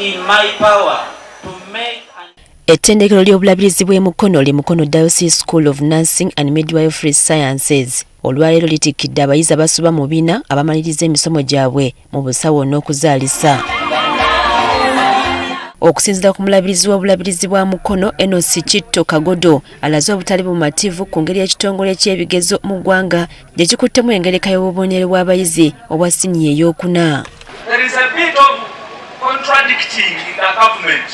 in my power to make an Ettendekero ly'obulabirizi bw'e Mukono li Mukono Diocese School of Nursing and Midwifery Sciences olwaleero litikkidde abayizi abasoba mu 400 abamaliriza emisomo gyabwe mu busawo n'okuzaalisa. Okusinziira ku mulabirizi w'obulabirizi bwa Mukono, Enos Kitto Kagodo, alaze obutali bumativu ku ngeri ekitongole ky'ebigezo mu ggwanga gye kikuttemu engereka y'obubonero bw'abayizi obwa siniya ey'okuna. There is a bit of contradicting in the government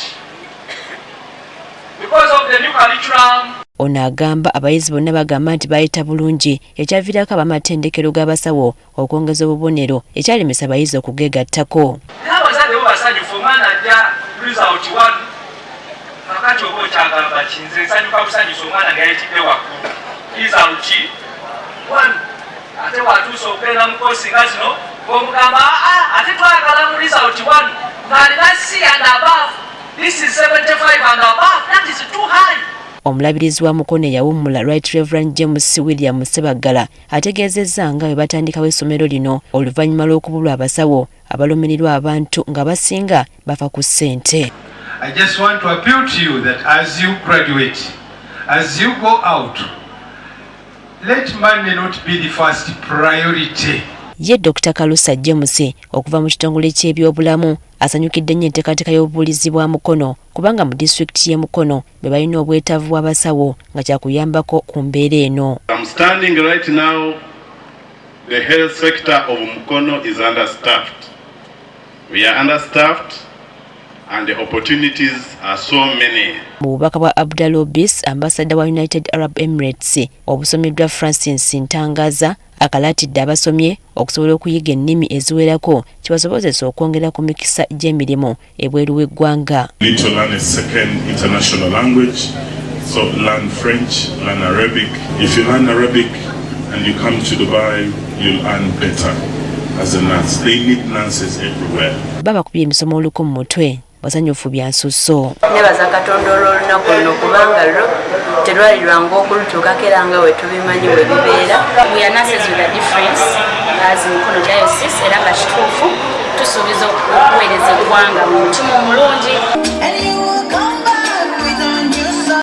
because of the new curriculum. Ono agamba abayizi bonna bagamba nti bayita bulungi, ekyaviirako abamatendekero g'abasawo okwongeza obubonero, ekyalemesa abayizi okugegattako. Naye abazadde bo basanyufu, omwana ajja result one. Kakati oba okyagamba ki? Nze nsanyuka busanyusa omwana nga yayitidde waggulu result one, ate watuuse okugenda mu course nga zino ng'omugamba, "Aa, ate twagala mu result one ng'alina C and above. This is 75 and above, that is too high." Omulabirizi wa Mukono eyawummula, Right Reverend James William Sebaggala, ategeezezza nga bwe batandikawo essomero lino oluvannyuma lw'okubulwa abasawo abalumirirwa abantu nga basinga bafa ku ssente. I just want to appeal to you that as you graduate, as you go out, let money not be the first priority. Ye Dr Kalusa James okuva mu kitongole ky'ebyobulamu asanyukidde nnyo enteekateeka y'obubuulizi bwa Mukono, kubanga mu disitulikiti y'e Mukono be balina obwetaavu bw'abasawo nga kyakuyambako ku mbeera eno. I'm standing right now, the health sector of Mukono is understaffed. We are understaffed and the opportunities are so many. Mu bubaka bwa Abdalobis, ambassador wa United Arab Emirates, obusomeddwa Francis Ntangaza, akalaatidde abasomye okusobola okuyiga ennimi eziwerako kibasobozesa okwongera ku mikisa gy'emirimu ebweru w'eggwanga. Need to learn a second international language. So learn French, learn Arabic. If you learn Arabic and you come to Dubai, you'll earn better as a nurse. They need nurses everywhere. Babakubye emisomo oluku mu mutwe, basanyufu bya nsusso. Nebaza Katonda olw'olunaku luno, kubanga lwo telwali lwangu okulutuukako, era nga we tubimanyi bwe bibeera. We are nurses with a difference as Mukono Diocese, era nga kituufu tusuubiza okuweereza eggwanga mu mutima omulungi.